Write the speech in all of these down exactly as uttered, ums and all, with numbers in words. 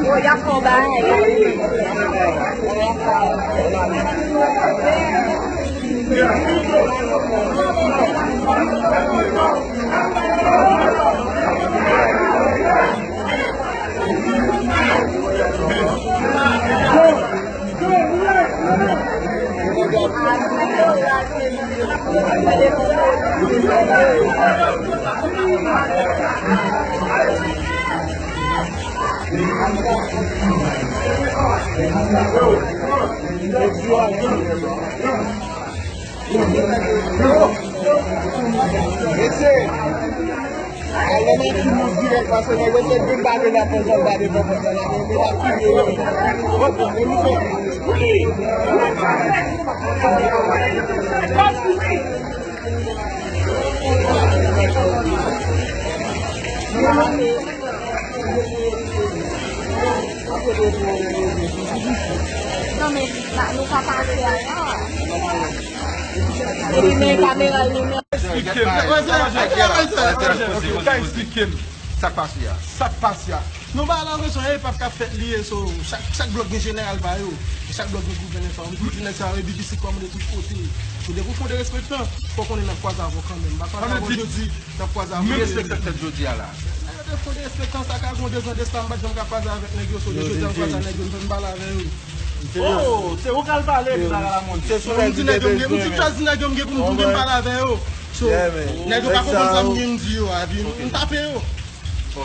Y ap fè yon bagay. Mesye, alò m ap di nou dirèk, paske nèg yo te vin bate la, fè jan bate fò fò la, men yo te ap touye yo. E nou fè. Non, men, nou pa pase a, non. Epi men kamera l limen. Eksplike m. Sa k pase a? Sa k pase a? Sa k pase a? Non, ba la, yon epòk k ap fèt li ye, so, chak, chak blòk gen jeneral pa yo. E chak blòk gen gouvènè pa yo. M di nèg sa yo, B B C kòmande tout kote. So, depi w fè yon derespektan, fò w konnen n ap kwaze avè w kanmenm. M pa kwaze avè w jodi, n ap kwaze avè w. Menm se k tèt jodi a la. Nèg yo te fè yon derespektan, sa ka gen yon dezan de sa, m pa t janm ka kwaze avèk nèg yo, so, jodi a m kwaze avèk nèg yo, m fè m pale avè yo. Oh, se ou k al pale, epi bagay la monte. Se sou nèg yo m te bezwen. M di nèg yo, m gen, m di chwazi nèg yo m gen pou m tounen m pale avè yo. So, nèg yo pa konprann sa m gen m di yo a, epi m tape yo.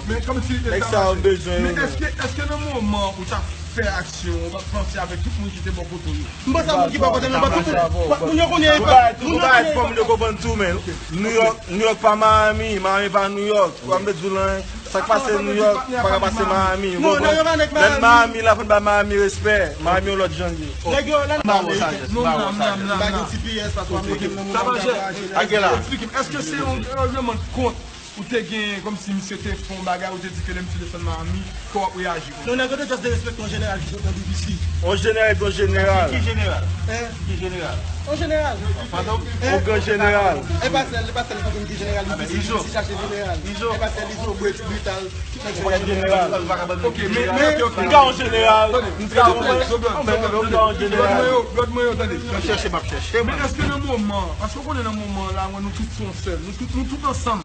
Men kòmsi nèg sa yo bezwen yo. Men èske, èske nan moman ou t ap fè aksyon, ou t ap panse avèk tout moun ki te bò kote w yo? M panse a moun ki bò kote m yo, pa tout moun. Moun yo konnen, moun yo konnen. Fò moun yo konprann tou, men New York, New York pa Miami, Miami pa New York. Ou ap met di w lan, sa k pase New York pa ka pase Miami. Non, nèg yo pa nèg Miami. Lè n Miami la, fò n ba Miami respè. Miami yon lòt jan l ye. Nèg yo la nan Ameriken. Non, non, non, non. M pa gen T P S, paske w ap mete m nan moun sa. Eksplike m, èske se yon regleman de kont ou te gen, kòmsi misye te fè yon bagay, ou te di ke lè misye desann Miami, ke w ap reyaji konsa? Non, nèg yo te just derespekte yon jeneral ki sot nan B B C. Yon jeneral, yon jeneral. Ki jeneral? Hein? Ki jeneral? Yon jeneral. Yon gran jeneral. E pa sèl, e pa sèl fantom ki jeneral, B B C, B B C chache jeneral. E pa sèl Izo, Bweti, Brital, tout nèg sa yo jeneral. Ok, men, men, ok, ok. M ka yon jeneral. M ka yon jeneral. Lòt mwen yo, lòt mwen yo, tande. M ap chèche, m ap chèche. Men èske nan moman, paske w konnen nan moman la, mwen, nou tout se yon sèl. Nou tout, nou tout ansanm.